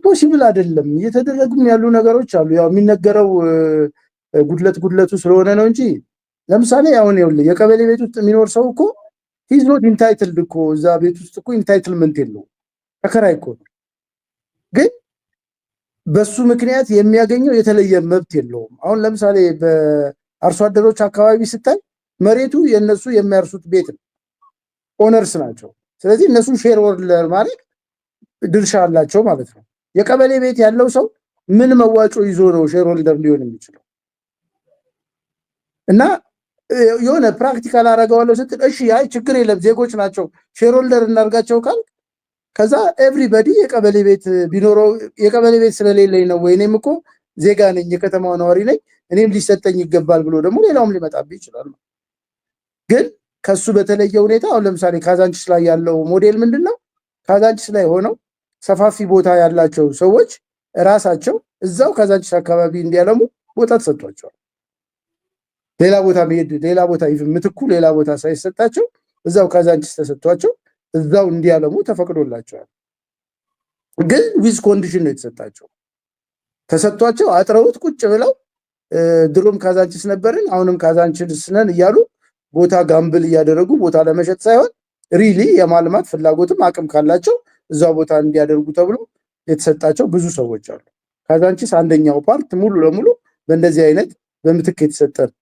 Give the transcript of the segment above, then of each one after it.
Impossible አይደለም። እየተደረጉም ያሉ ነገሮች አሉ። ያው የሚነገረው ጉድለት ጉድለቱ ስለሆነ ነው እንጂ ለምሳሌ አሁን ይኸውልህ የቀበሌ ቤት ውስጥ የሚኖር ሰው እኮ he's not entitled እኮ፣ እዛ ቤት ውስጥ እኮ entitlement የለውም። ተከራይ እኮ ነው። ግን በሱ ምክንያት የሚያገኘው የተለየ መብት የለውም። አሁን ለምሳሌ በአርሶ አደሮች አካባቢ ስታይ መሬቱ የነሱ የሚያርሱት ቤት ነው፣ owners ናቸው። ስለዚህ እነሱ shareholder ማለት ድርሻ አላቸው ማለት ነው። የቀበሌ ቤት ያለው ሰው ምን መዋጮ ይዞ ነው shareholder ሊሆን የሚችለው? እና የሆነ practical አረገዋለሁ ስትል እሺ አይ ችግር የለም፣ ዜጎች ናቸው፣ shareholder እናርጋቸው ካልክ ከዛ everybody የቀበሌ ቤት ቢኖረው የቀበሌ ቤት ስለሌለኝ ነው ወይ፣ እኔም እኮ ዜጋ ነኝ፣ የከተማው ነዋሪ ነኝ፣ እኔም ሊሰጠኝ ይገባል ብሎ ደግሞ ሌላውም ሊመጣብህ ይችላል። ግን ከሱ በተለየ ሁኔታ አሁን ለምሳሌ ካዛንቺስ ላይ ያለው ሞዴል ምንድን ነው? ካዛንቺስ ላይ ሆነው ሰፋፊ ቦታ ያላቸው ሰዎች ራሳቸው እዛው ካዛንቺስ አካባቢ እንዲያለሙ ቦታ ተሰጥቷቸዋል። ሌላ ቦታ መሄድ፣ ሌላ ቦታ even ምትኩ ሌላ ቦታ ሳይሰጣቸው እዛው ካዛንቺስ ተሰጥቷቸው እዛው እንዲያለሙ ተፈቅዶላቸዋል። ግን with condition ነው የተሰጣቸው። ተሰጥቷቸው አጥረውት ቁጭ ብለው ድሮም ካዛንቺስ ነበርን፣ አሁንም ካዛንቺስ ነን እያሉ ቦታ gamble እያደረጉ ቦታ ለመሸጥ ሳይሆን really የማልማት ፍላጎትም አቅም ካላቸው እዛው ቦታ እንዲያደርጉ ተብሎ የተሰጣቸው ብዙ ሰዎች አሉ። ካዛንቺስ አንደኛው part ሙሉ ለሙሉ በእንደዚህ አይነት በምትክ የተሰጠ ነው።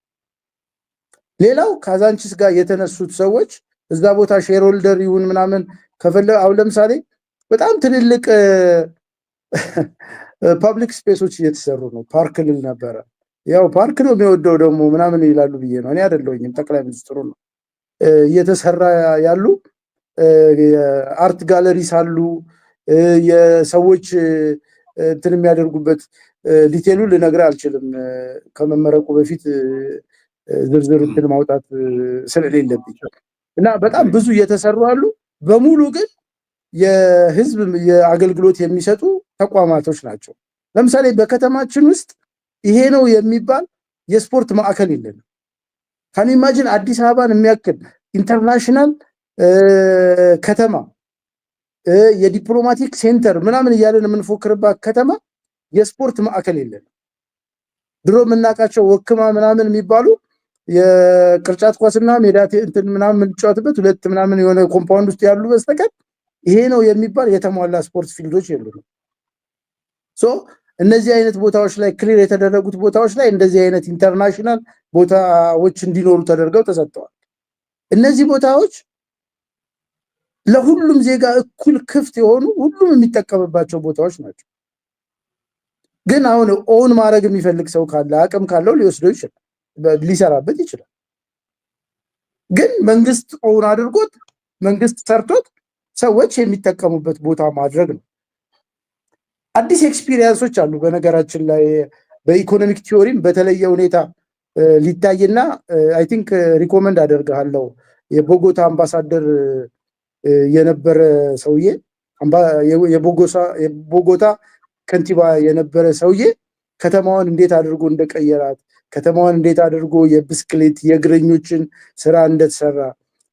ሌላው ካዛንቺስ ጋር የተነሱት ሰዎች እዛ ቦታ shareholder ይሁን ምናምን ከፈለ አሁን ለምሳሌ በጣም ትልልቅ public space ኦች እየተሰሩ ነው። ፓርክ ልል ነበረ። ያው ፓርክ ነው የሚወደው ደግሞ ምናምን ይላሉ ብዬ ነው። እኔ አይደለሁኝም፣ ጠቅላይ ሚኒስትሩ ነው። እየተሰራ ያሉ art galleries አሉ። የሰዎች እንትን የሚያደርጉበት detail ኡ ልነግርህ አልችልም። ከመመረቁ በፊት ዝርዝር እንትን ማውጣት ስለሌለብኝ እና በጣም ብዙ እየተሰሩ አሉ። በሙሉ ግን የህዝብ የአገልግሎት የሚሰጡ ተቋማቶች ናቸው። ለምሳሌ በከተማችን ውስጥ ይሄ ነው የሚባል የስፖርት ማዕከል የለንም። Can imagine አዲስ አበባን የሚያክል international ከተማ፣ የ diplomatic center ምናምን እያለን የምንፎክርባት ከተማ የስፖርት ማዕከል የለንም። ድሮ የምናውቃቸው ወክማ ምናምን የሚባሉ የቅርጫት ኳስና ሜዳ እንትን ምናምን የምንጫወትበት ሁለት ምናምን የሆነ compound ውስጥ ያሉ በስተቀር ይሄ ነው የሚባል የተሟላ ስፖርት field ኦች የሉንም። So እነዚህ አይነት ቦታዎች ላይ፣ clear የተደረጉት ቦታዎች ላይ እንደዚህ አይነት international ቦታዎች እንዲኖሩ ተደርገው ተሰጥተዋል። እነዚህ ቦታዎች ለሁሉም ዜጋ እኩል ክፍት የሆኑ፣ ሁሉም የሚጠቀምባቸው ቦታዎች ናቸው። ግን አሁን own ማድረግ የሚፈልግ ሰው ካለ፣ አቅም ካለው ሊወስደው ይችላል፣ ሊሰራበት ይችላል። ግን መንግስት own አድርጎት፣ መንግስት ሰርቶት ሰዎች የሚጠቀሙበት ቦታ ማድረግ ነው። አዲስ experience ኦች አሉ። በነገራችን ላይ በ economic theory ም በተለየ ሁኔታ ሊታይና I think recommend አደርግሃለሁ። የቦጎታ አምባሳደር የነበረ ሰውዬ፣ የቦጎታ ከንቲባ የነበረ ሰውዬ ከተማዋን እንዴት አድርጎ እንደቀየራት፣ ከተማዋን እንዴት አድርጎ የብስክሌት የእግረኞችን ስራ እንደተሰራ፣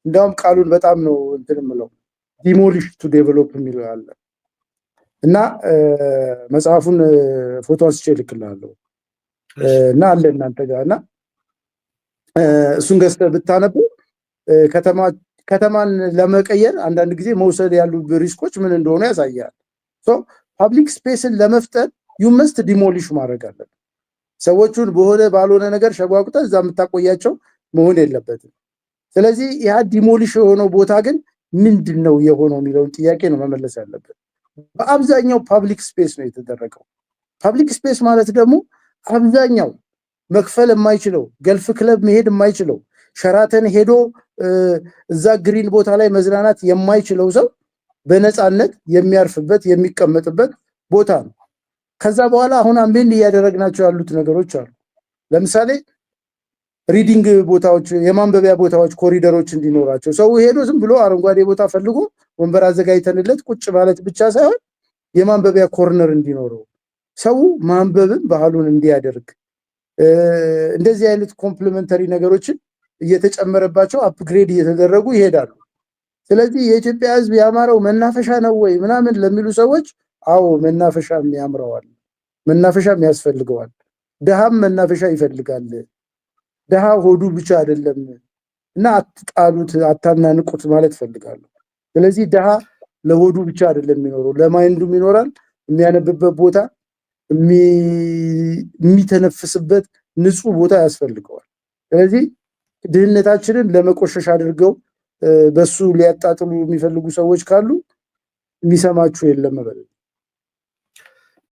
እንዲያውም ቃሉን በጣም ነው እንትን የምለው፣ demolish to develop የሚለው አለ እና መጽሐፉን ፎቶ አንስቼ እልክልሃለሁ እና አለ እናንተ ጋር እና እሱን ገዝተህ ብታነቡ ከተማን ለመቀየር አንዳንድ ጊዜ መውሰድ ያሉ risk ኦች ምን እንደሆኑ ያሳያል። Public space ን ለመፍጠር you must demolish ማድረግ አለብህ። ሰዎቹን በሆነ ባልሆነ ነገር ሸጓጉጠህ እዛ የምታቆያቸው መሆን የለበትም። ስለዚህ ያ demolish የሆነው ቦታ ግን ምንድን ነው የሆነው የሚለውን ጥያቄ ነው መመለስ ያለብን። በአብዛኛው public space ነው የተደረገው። Public space ማለት ደግሞ አብዛኛው መክፈል የማይችለው፣ ገልፍ ክለብ መሄድ የማይችለው፣ ሸራተን ሄዶ እዛ green ቦታ ላይ መዝናናት የማይችለው ሰው በነፃነት የሚያርፍበት፣ የሚቀመጥበት ቦታ ነው። ከዛ በኋላ አሁን amend እያደረግናቸው ያሉት ነገሮች አሉ። ለምሳሌ reading ቦታዎች፣ የማንበቢያ ቦታዎች፣ ኮሪደሮች እንዲኖራቸው፣ ሰው ሄዶ ዝም ብሎ አረንጓዴ ቦታ ፈልጎ ወንበር አዘጋጅተንለት ቁጭ ማለት ብቻ ሳይሆን የማንበቢያ corner እንዲኖረው፣ ሰው ማንበብን ባህሉን እንዲያደርግ፣ እንደዚህ አይነት complementary ነገሮችን እየተጨመረባቸው upgrade እየተደረጉ ይሄዳሉ። ስለዚህ የኢትዮጵያ ሕዝብ ያማረው መናፈሻ ነው ወይ ምናምን ለሚሉ ሰዎች አዎ መናፈሻም ያምረዋል፣ መናፈሻም ያስፈልገዋል። ድሃም መናፈሻ ይፈልጋል። ድሃ ሆዱ ብቻ አይደለም እና አትጣሉት፣ አታናንቁት ማለት እፈልጋለሁ። ስለዚህ ድሃ ለሆዱ ብቻ አይደለም የሚኖረው፣ ለ mind ኡም ይኖራል። የሚያነብበት ቦታ፣ የሚተነፍስበት ንጹህ ቦታ ያስፈልገዋል። ስለዚህ ድህነታችንን ለመቆሸሽ አድርገው በሱ ሊያጣጥሉ የሚፈልጉ ሰዎች ካሉ የሚሰማችሁ የለም በል።